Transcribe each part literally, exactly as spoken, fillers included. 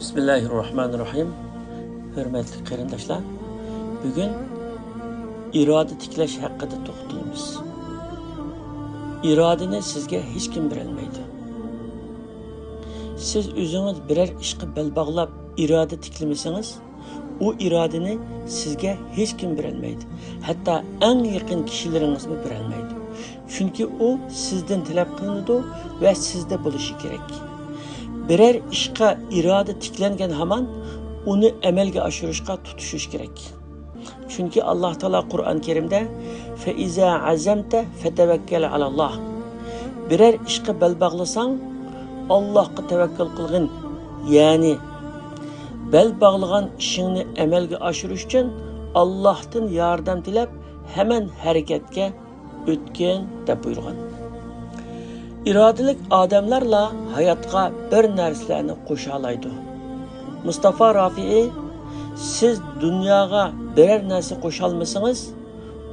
بىسمىللاھىررەھمانىررەھىم. ھۆرمەتلىك قېرىنداشلار، بۈگۈن ئىرادە تىكلەش ھەققىدە توختىلىمىز. ئىرادىنى سىزگە ھېچكىم بېرەلمەيدۇ. سىز ئۆزىڭىز بىرەر ئىشقا بەل باغلاپ، ئىرادە تىكلىمىسىڭىز، ئۇ ئىرادىنى سىزگە ھېچكىم بېرەلمەيدۇ. ھەتتا ئەڭ يېقىن كىشىلىرىڭىزمۇ بېرەلمەيدۇ. چۈنكى ئۇ سىزدىن تەلەپ قىلىنىدۇ ۋە سىزدە بولۇشى كېرەك. بىرەر ئىشقا ئىرادە تىكلەنگەن ھامان ئۇنى ئەمەلگە ئاشۇرۇشقا تۇتۇشۇش كېرەك. چۈنكى ئاللاھ تائالا قۇرئان كەرىمدە، فَإِذَا عَزَمْتَ فَتَوَكَّلْ عَلَى اللَّهِ، بىرەر ئىشقا بەل باغلىساڭ، ئاللاھقا تەۋەككۈل قىلغىن. يەنى، بەل باغلىغان ئىشىڭنى ئەمەلگە ئاشۇرۇش ئۈچۈن ئاللاھتىن ياردەم تىلەپ، ھەمەن ھەرىكەتكە ئۆتكىن، دەپ بۇيرۇغان. ئىرادىلىك ئادەملەرلا ھاياتقا بىر نەرسىلەرنى قوشالايدۇ. مۇستافا رافىئى، سىز دۇنياغا بىرەر نەرسە قوشالمىسىڭىز،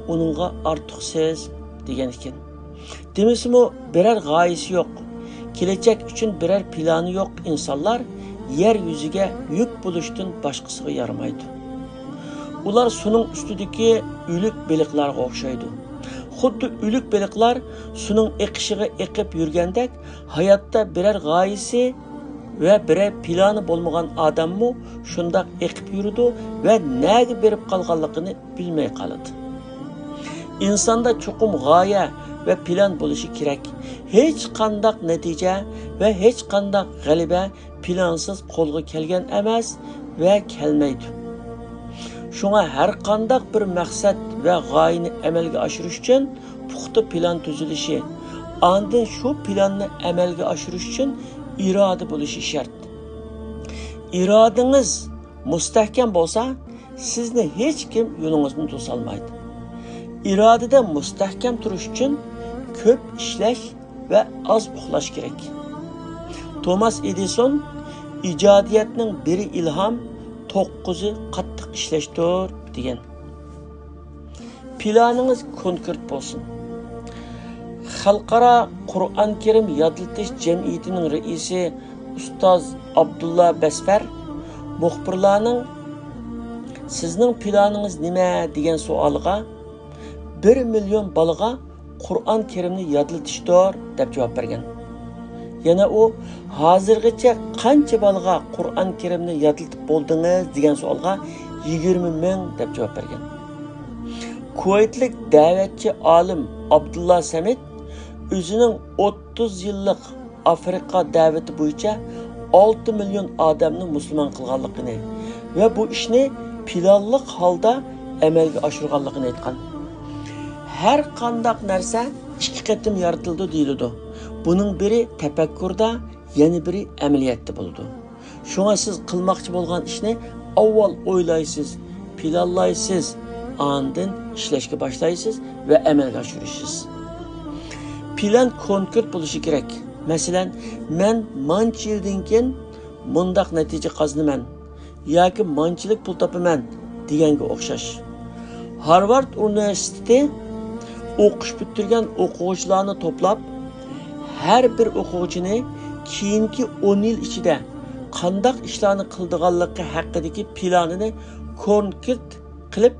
ئۇنىڭغا ئارتۇقسىز، دېگەن ئىكەن. دېمىسىمۇ، بىرەر غايىسى يوق، كېلەچەك ئۈچۈن بىرەر پىلانى يوق ئىنسانلار يەر يۈزىگە يۈك بولۇشتىن باشقىسىغا يارىمايدۇ. ئۇلار سۇنىڭ ئۈستىدىكى ئۆلۈك بېلىقلارغا ئوخشايدۇ. خۇددى ئۆلۈك بېلىقلار سۇنىڭ ئېقىشىغا ئېقىپ يۈرگەندەك، ھاياتتا بىرەر غايىسى ۋە بىرەر پىلانى بولمىغان ئادەممۇ شۇنداق ئېقىپ يۈرىدۇ ۋە نەگە بېرىپ قالغانلىقىنى بىلمەي قالىدۇ. ئىنساندا چوقۇم غايە ۋە پىلان بولۇشى كېرەك. ھېچقانداق نەتىجە ۋە ھېچقانداق غەلىبە پىلانسىز قولغا كەلگەن ئەمەس ۋە كەلمەيدۇ. شۇڭا ھەر قانداق بىر مەقسەت ۋە غايىنى ئەمەلگە ئاشۇرۇش ئۈچۈن پۇختا پىلان تۈزۈلۈشى، ئاندىن شۇ پىلاننى ئەمەلگە ئاشۇرۇش ئۈچۈن ئىرادە بولۇشى شەرت. ئىرادىڭىز مۇستەھكەم بولسا، سىزنى ھېچكىم يولىڭىزدىن توسالمايدۇ. ئىرادىدە مۇستەھكەم تۇرۇش ئۈچۈن كۆپ ئىشلەش ۋە ئاز ئۇخلاش كېرەك. توماس ئېدىسون، ئىجادىيەتنىڭ بىرى ئىلھام، توققۇزى قاتتىق ئىشلەشتۇر، دېگەن. پىلانىڭىز كونكرېت بولسۇن. خەلقئارا قۇرئان كەرىم يادلىتىش جەمئىيىتىنىڭ رەئىسى ئۇستاز ئابدۇللا بەسفەر مۇخبىرلارنىڭ «سىزنىڭ پىلانىڭىز نېمە؟» دېگەن سوئالىغا، «بىر مىليون بالىغا قۇرئان كەرىمنى يادلىتىشتۇر» دەپ جاۋاب بەرگەن. يەنە ئۇ، «ھازىرغىچە قانچە بالىغا قۇرئان كەرىمنى يادلىتىپ بولدىڭىز؟» دېگەن سوئالغا، «يىگىرمە مىڭ» دەپ جاۋاب بەرگەن. كۇۋەيتلىك دەۋەتچى ئالىم ئابدۇللا سەمىت ئۆزىنىڭ ئوتتۇز يىللىق ئافرىقا دەۋىتى بويىچە ئالتە مىليون ئادەمنى مۇسۇلمان قىلغانلىقىنى ۋە بۇ ئىشنى پىلانلىق ھالدا ئەمەلگە ئاشۇرغانلىقىنى ئېيتقان. ھەر قانداق نەرسە ئىككى قېتىم يارىتىلىدۇ دېيىلىدۇ. بۇنىڭ بىرى تەپەككۇردا، يەنە بىرى ئەمەلىيەتتە بولىدۇ. شۇڭا سىز قىلماقچى بولغان ئىشنى ئاۋۋال ئويلايسىز، پىلانلايسىز، ئاندىن ئىشلەشكە باشلايسىز ۋە ئەمەلگە ئاشۇرىسىز. پىلان كونكرېت بولۇشى كېرەك. مەسىلەن، «مەن مانچە يىلدىن كېيىن مۇنداق نەتىجە قازىنىمەن» ياكى «مانچىلىك پۇل تاپىمەن» دېگەنگە ئوخشاش. ھارۋارد ئۇنىۋېرسىتېتى ئوقۇش پۈتتۈرگەن ئوقۇغۇچىلارنى توپلاپ، ھەر بىر ئوقۇغۇچىنى كېيىنكى ئون يىل ئىچىدە قانداق ئىشلارنى قىلىدىغانلىقى ھەققىدىكى پىلانىنى كونكرېت قىلىپ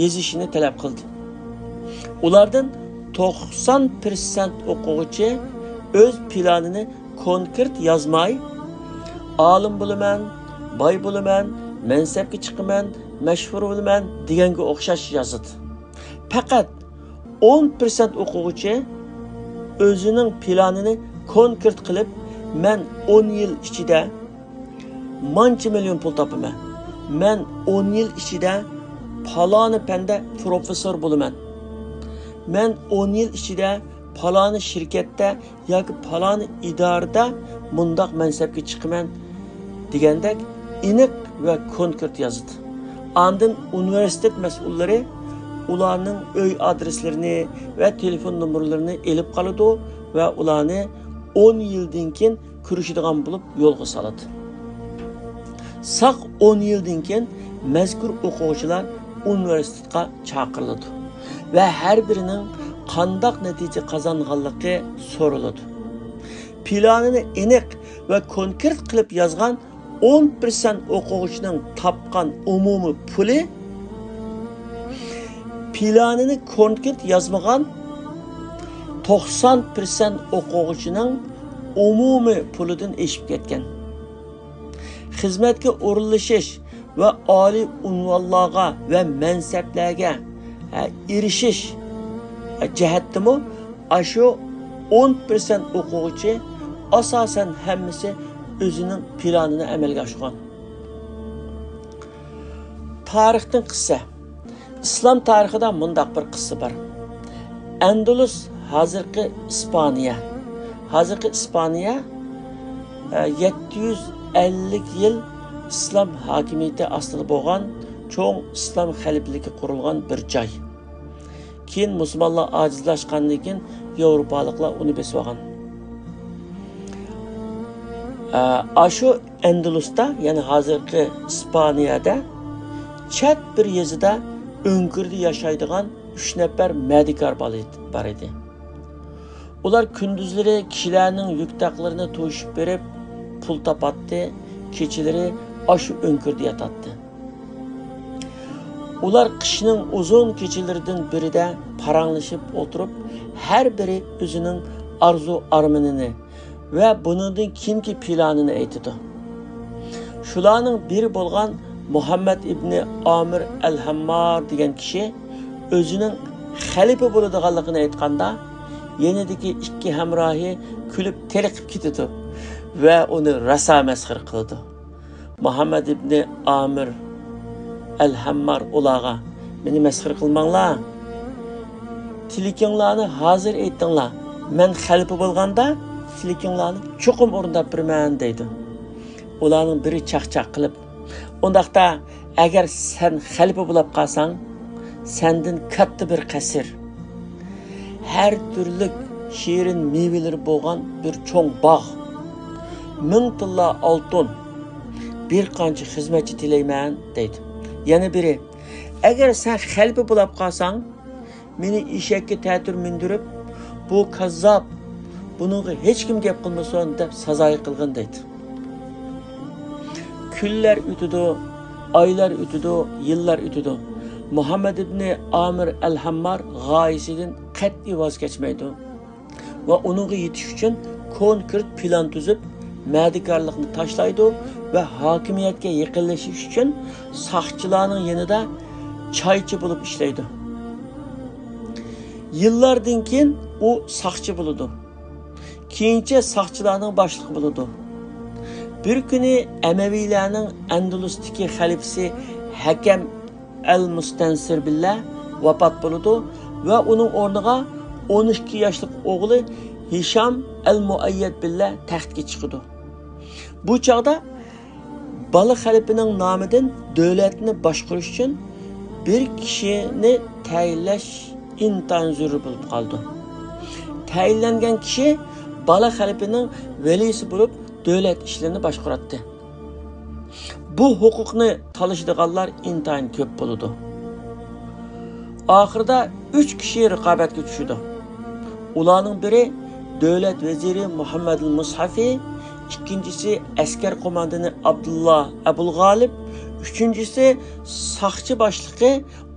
يېزىشىنى تەلەپ قىلدى. ئۇلاردىن توقسان پىرسەنت ئوقۇغۇچى ئۆز پىلانىنى كونكرېت يازماي، «ئالىم بولىمەن، باي بولىمەن، مەنسەپكە چىقىمەن، مەشھۇر بولىمەن» دېگەنگە ئوخشاش يازىدۇ. پەقەت ئون پىرسەنت ئوقۇغۇچى ئۆزىنىڭ پىلانىنى كونكرېت قىلىپ، «مەن ئون يىل ئىچىدە مانچە مىليون پۇل تاپىمەن، مەن ئون يىل ئىچىدە پالانى پەندە پروفېسسور بولىمەن، مەن ئون يىل ئىچىدە پالانى شىركەتتە ياكى پالانى ئىدارىدە مۇنداق مەنسەپكە چىقىمەن» دېگەندەك ئېنىق ۋە كونكرېت يازىدۇ. ئاندىن ئۇنىۋېرسىتېت مەسئۇللىرى ئۇلارنىڭ ئۆي ئادرېسلىرىنى ۋە تېلېفون نومۇرلىرىنى ئېلىپ قالىدۇ ۋە ئۇلارنى ئون يىلدىن كېيىن كۆرۈشىدىغان بولۇپ يولغا سالىدۇ. ساق ئون يىلدىن كېيىن مەزكۇر ئوقۇغۇچىلار ئۇنىۋېرسىتېتقا چاقىرىلىدۇ ۋە ھەر بىرىنىڭ قانداق نەتىجە قازانغانلىقى سورىلىدۇ. پىلانىنى ئېنىق ۋە كونكرېت قىلىپ يازغان ئون پىرسەنت ئوقۇغۇچىنىڭ تاپقان ئومۇمىي پۇلى پىلانىنى كونكرېت يازمىغان توقسان پىرسەنت ئوقۇغۇچىنىڭ ئومۇمىي پۇلىدىن ئېشىپ كەتكەن. خىزمەتكە ئورۇنلىشىش ۋە ئالىي ئۇنۋانلارغا ۋە مەنسەپلەرگە، ئە، ئېرىشىش، ئە، جەھەتتىمۇ ئاشۇ ئون پىرسەنت ئوقۇغۇچى ئاساسەن ھەممىسى ئۆزىنىڭ پىلانىنى ئەمەلگە ئاشۇرغان. تارىختىن قىسسە. ئىسلام تارىخىدا مۇنداق بىر قىسسە بار. ئەندۇلۇس، ھازىرقى ئىسپانىيە. ھازىرقى ئىسپانىيە، ئە، يەتتە يۈز ئەللىك يىل ئىسلام ھاكىمىيىتى ئاستىدا بولغان چوڭ ئىسلام خەلىپىلىكى قۇرۇلغان بىر جاي. كېيىن مۇسۇلمانلار ئاجىزلاشقاندىن كېيىن ياۋروپالىقلار ئۇنى بېسىۋالغان. ئە، ئاشۇ ئەندۇلۇستا، يەنى ھازىرقى ئىسپانىيەدە چەت بىر يېزىدا ئۆڭكۈردە ياشايدىغان ئۈچ نەپەر مەدىكار بالا بار ئىدى. ئۇلار كۈندۈزلىرى كىشىلەرنىڭ يۈك-تاقلىرىنى توشۇپ بېرىپ پۇل تاپاتتى، كېچىلىرى ئاشۇ ئۆڭكۈردە ياتاتتى. ئۇلار قىشنىڭ ئۇزۇن كېچىلىرىدىن بىرىدە پاراڭلىشىپ ئولتۇرۇپ، ھەر بىرى ئۆزىنىڭ ئارزۇ-ئارمىنىنى ۋە بۇنىڭدىن كېيىنكى پىلانىنى ئېيتىدۇ. شۇلارنىڭ بىرى بولغان مۇھەممەد ئىبنى ئامىر ئەل-ھەممار دېگەن كىشى ئۆزىنىڭ خەلىپە بولىدىغانلىقىنى ئېيتقاندا، يېنىدىكى ئىككى ھەمراھى كۈلۈپ تېلىقىپ كېتىدۇ ۋە ئۇنى راسا مەسخىرە قىلىدۇ. مۇھەممەد ئىبنى ئامىر ئەل-ھەممار ئۇلارغا، «مېنى مەسخىرە قىلماڭلار. تىلىكىڭلارنى ھازىر ئېيتىڭلار. مەن خەلىپە بولغاندا تىلىكىڭلارنى چوقۇم ئورۇنداپ بېرىمەن» دەيدۇ. ئۇلارنىڭ بىرى چاقچاق قىلىپ، «ئۇنداقتا، ئەگەر سەن خەلىپە بولاپ قالساڭ، سەندىن كاتتا بىر قەسىر، ھەر تۈرلۈك شېرىن مېۋىلىرى بولغان بىر چوڭ باغ، مىڭ تىللا ئالتۇن، بىر قانچە خىزمەتچى تىلەيمەن» دەيدۇ. يەنە بىرى، «ئەگەر سەن خەلىپە بولاپ قالساڭ، مېنى ئېشەككە تەتۈر مىندۈرۈپ، بۇ كاززاپ، بۇنىڭغا ھېچكىم گەپ قىلمىسۇن دەپ سازايى قىلغىن» دەيدۇ. كۈنلەر ئۆتىدۇ، ئايلار ئۆتىدۇ، يىللار ئۆتىدۇ. مۇھەممەد ئىبنى ئامىر ئەل-ھەممار غايىسىدىن قەتئىي ۋاز كەچمەيدۇ ۋە ئۇنىڭغا يېتىش ئۈچۈن كونكرېت پىلان تۈزۈپ، مەدىكارلىقنى تاشلايدۇ ۋە ھاكىمىيەتكە يېقىنلىشىش ئۈچۈن ساقچىلارنىڭ يېنىدا چايچى بولۇپ ئىشلەيدۇ. يىللاردىن كېيىن ئۇ ساقچى بولىدۇ. كېيىنچە ساقچىلارنىڭ باشلىقى بولىدۇ. بىر كۈنى ئەمەۋىيلەرنىڭ ئەندۇلۇستىكى خەلىپىسى ھەكەم ئەل مۇستەنسىر بىللە ۋاپات بولىدۇ ۋە ئۇنىڭ ئورنىغا ئون ئىككى ياشلىق ئوغلى ھىشام ئەل مۇئەييەد بىللە تەختكە چىقىدۇ. بۇ چاغدا بالا خەلىپىنىڭ نامىدىن دۆلەتنى باشقۇرۇش ئۈچۈن بىر كىشىنى تەيىنلەش ئىنتايىن زۆرۈر بولۇپ قالىدۇ. تەيىنلەنگەن كىشى بالا خەلىپىنىڭ ۋەلىسى بولۇپ، دۆلەت ئىشلىرىنى باشقۇراتتى. بۇ ھوقۇقنى تالىشىدىغانلار ئىنتايىن كۆپ بولىدۇ. ئاخىرىدا ئۈچ كىشى رىقابەتكە چۈشىدۇ. ئۇلارنىڭ بىرى دۆلەت ۋەزىرى مۇھەممەدىل مۇسھەفى، ئىككىنچىسى ئەسكەر قوماندانى ئابدۇللا ئەبۇلغالىب، ئۈچىنچىسى ساقچى باشلىقى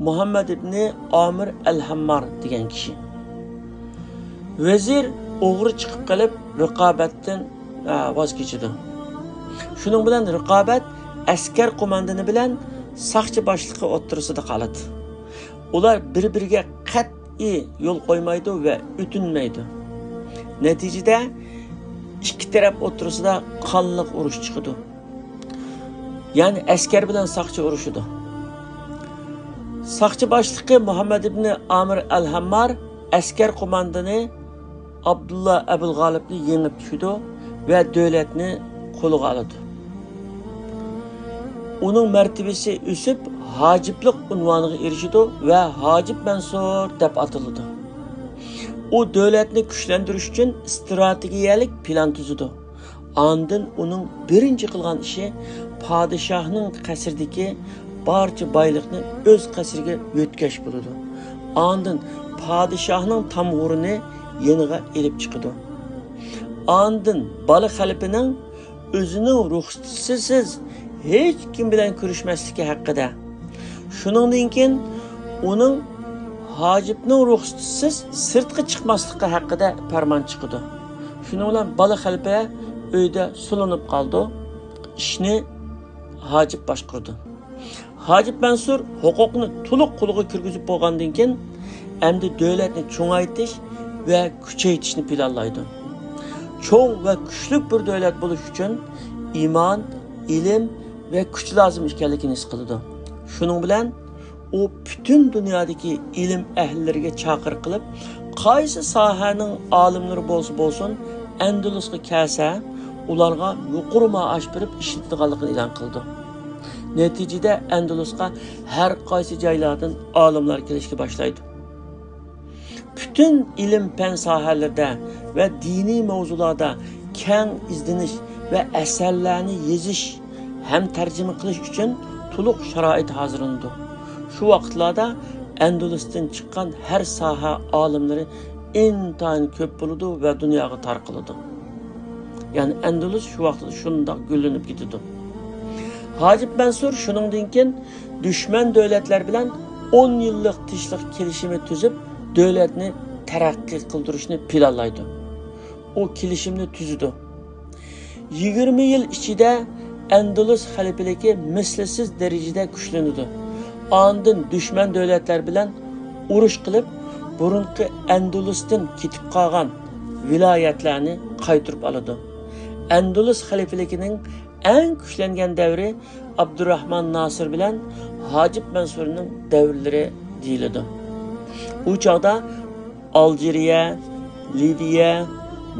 مۇھەممەد ئىبنى ئامىر ئەل-ھەممار دېگەن كىشى. ۋەزىر ئوغرى چىقىپ قېلىپ، رىقابەتتىن، ئە، ۋاز كېچىدۇ. شۇنىڭ بىلەن رىقابەت ئەسكەر قوماندانى بىلەن ساقچى باشلىقى ئوتتۇرىسىدا قالىدۇ. ئۇلار بىر-بىرىگە قەتئىي يول قويمايدۇ ۋە ئۆتۈنمەيدۇ. نەتىجىدە ئىككى تەرەپ ئوتتۇرىسىدا قانلىق ئۇرۇش چىقىدۇ. يەنى ئەسكەر بىلەن ساقچى ئۇرۇشىدۇ. ساقچى باشلىقى مۇھەممەد ئىبنى ئامىر ئەل-ھەممار ئەسكەر قوماندانى ئابدۇللا ئەبۇلغالىبنى يېڭىپ چۈشىدۇ ۋە دۆلەتنى قولىغا ئالىدۇ. ئۇنىڭ مەرتىۋىسى ئۆسۈپ، ھاجىپلىق ئۇنۋانىغا ئېرىشىدۇ ۋە ھاجىپ مەنسۇر دەپ ئاتىلىدۇ. ئۇ دۆلەتنى كۈچلەندۈرۈش ئۈچۈن ئىستراتېگىيەلىك پىلان تۈزىدۇ. ئاندىن ئۇنىڭ بىرىنچى قىلغان ئىشى پادىشاھنىڭ قەسرىدىكى بارچە بايلىقنى ئۆز قەسرىگە يۆتكەش بولىدۇ. ئاندىن پادىشاھنىڭ تامغۇرىنى يېنىغا ئېلىپ چىقىدۇ. ئاندىن بالا خەلىپىنىڭ ئۆزىنىڭ رۇخسىتىسىز ھېچ كىم بىلەن كۆرۈشمەسلىكى ھەققىدە، شۇنىڭدىن كېيىن ئۇنىڭ ھاجىپنىڭ رۇخسىتىسىز سىرتقا چىقماسلىقى ھەققىدە پەرمان چىقىدۇ. شۇنىڭ بىلەن بالا خەلپە ئۆيدە سولىنىپ قالىدۇ. ئىشنى ھاجىپ باشقۇرىدۇ. ھاجىپ مەنسۇر ھوقۇقنى تولۇق قولىغا كىرگۈزۈپ بولغاندىن كېيىن، ئەمدى دۆلەتنى چوڭايتىش ۋە كۈچەيتىشنى پىلانلايدۇ. چوڭ ۋە كۈچلۈك بىر دۆلەت بولۇش ئۈچۈن ئىمان، ئىلىم ۋە كۈچ لازىم ئىكەنلىكىنى ھېس قىلىدۇ. شۇنىڭ بىلەن ئۇ پۈتۈن دۇنيادىكى ئىلىم ئەھلىلىرىگە چاقىرىق قىلىپ، قايسى ساھەنىڭ ئالىملىرى بولسا بولسۇن، ئەندىلۇسقا كەلسە، ئۇلارغا يۇقىرى مائاش بېرىپ ئىشلىتىدىغانلىقىنى ئېلان قىلىدۇ. نەتىجىدە ئەندىلۇسقا ھەر قايسى جايلاردىن ئالىملار كېلىشكە باشلايدۇ. پۈتۈن ئىلىم-پەن ساھەلىرىدە ۋە دىنىي ماۋزۇلاردا كەڭ ئىزدىنىش ۋە ئەسەرلەرنى يېزىش ھەم تەرجىمە قىلىش ئۈچۈن تولۇق شارائىت ھازىرلىنىدۇ. شۇ ۋاقىتلاردا ئەندۇلۇستىن چىققان ھەر ساھە ئالىملىرى ئىنتايىن كۆپ بولىدۇ ۋە دۇنياغا تارقىلىدۇ. يەنى ئەندۇلۇس شۇ ۋاقىتتا شۇنداق گۈللىنىپ كېتىدۇ. ھاجىپ مەنسۇر شۇنىڭدىن كېيىن دۈشمەن دۆلەتلەر بىلەن ئون يىللىق تىنچلىق كېلىشىمى تۈزۈپ، دۆلەتنى تەرەققىي قىلدۇرۇشنى پىلانلايدۇ. ئۇ كېلىشىمنى تۈزىدۇ. يىگىرمە يىل ئىچىدە ئەندۇلۇس خەلىپىلىكى مىسلىسىز دەرىجىدە كۈچلىنىدۇ. ئاندىن دۈشمەن دۆلەتلەر بىلەن ئۇرۇش قىلىپ، بۇرۇنقى ئەندۇلۇستىن كېتىپ قالغان ۋىلايەتلەرنى قايتۇرۇپ ئالىدۇ. ئەندۇلۇس خەلىپىلىكىنىڭ ئەڭ كۈچلەنگەن دەۋرى ئابدۇراخمان ناسىر بىلەن ھاجىپ مەنسۇرنىڭ دەۋرلىرى دېيىلىدۇ. ئۇ چاغدا ئالجىرىيە، لىۋىيە،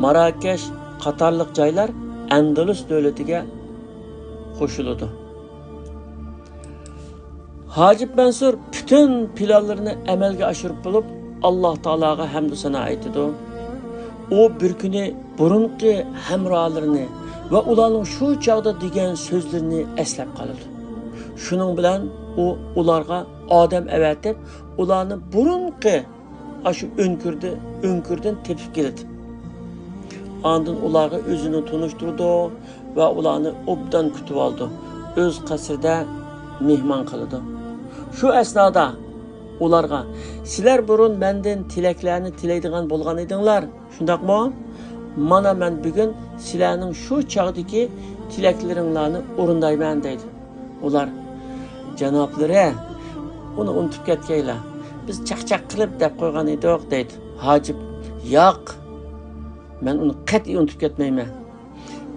ماراكەش قاتارلىق جايلار ئەندۇلۇس دۆلىتىگە قوشۇلىدۇ. ھاجىپ مەنسۇر پۈتۈن پىلانلىرىنى ئەمەلگە ئاشۇرۇپ بولۇپ، ئاللاھ تائالاغا ھەمدۇ سانا ئېيتىدۇ. ئۇ بىر كۈنى بۇرۇنقى ھەمراھلىرىنى ۋە ئۇلارنىڭ شۇ چاغدا دېگەن سۆزلىرىنى ئەسلەپ قالىدۇ. شۇنىڭ بىلەن ئۇ ئۇلارغا ئادەم ئەۋەتىپ، ئۇلارنى بۇرۇنقى ئاشۇ ئۆڭكۈردە، ئۆڭكۈردىن تېپىپ كېلىدۇ. ئاندىن ئۇلارغا ئۆزىنى تونۇشتۇرىدۇ ۋە ئۇلارنى ئوبدان كۈتۈۋالىدۇ. ئۆز قەسرىدە مېھمان قىلىدۇ. شۇ ئەسنادا ئۇلارغا، سىلەر بۇرۇن مەندىن تىلەكلەرنى تىلەيدىغان بولغان ئىدىڭلار، شۇنداقمۇ؟ مانا مەن بۈگۈن سىلەرنىڭ شۇ چاغدىكى تىلەكلىرىڭلارنى ئورۇندايمەن، دەيدۇ. ئۇلار، جانابلىرى، ئۇنى ئۇنتۇپ كەتكەيلا. بىز چاقچاق قىلىپ دەپ قويغان ئىدۇق، دەيدۇ. ھاجىپ، ياق، مەن ئۇنى قەتئىي ئۇنتۇپ كەتمەيمەن.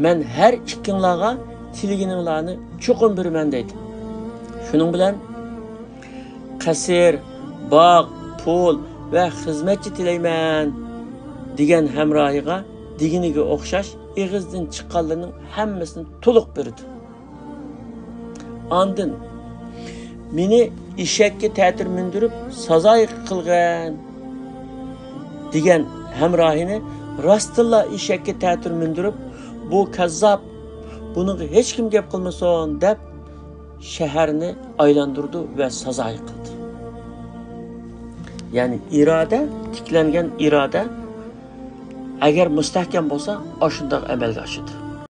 مەن ھەر ئىككىڭلارغا تىلىگىنىڭلارنى چوقۇم بېرىمەن، دەيدۇ. شۇنىڭ بىلەن قەسىر، باغ، پۇل ۋە خىزمەتچى تىلەيمەن، دېگەن ھەمراھىغا دېگىنىگە ئوخشاش ئېغىزدىن چىققانلىرىنىڭ ھەممىسىنى تولۇق بېرىدۇ. ئاندىن، مېنى ئېشەككە تەتۈر مىندۈرۈپ سازايى قىلغىن، دېگەن ھەمراھىنى راستتىنلا ئېشەككە تەتۈر مىندۈرۈپ، بۇ كاززاپ، بۇنىڭغا ھېچكىم گەپ قىلمىسۇن، دەپ شەھەرنى ئايلاندۇردى ۋە سازايى قىلدى. يەنى ئىرادە، تىكلەنگەن ئىرادە ئەگەر مۇستەھكەم بولسا، ئاشۇنداق ئەمەلگە ئاشىدۇ.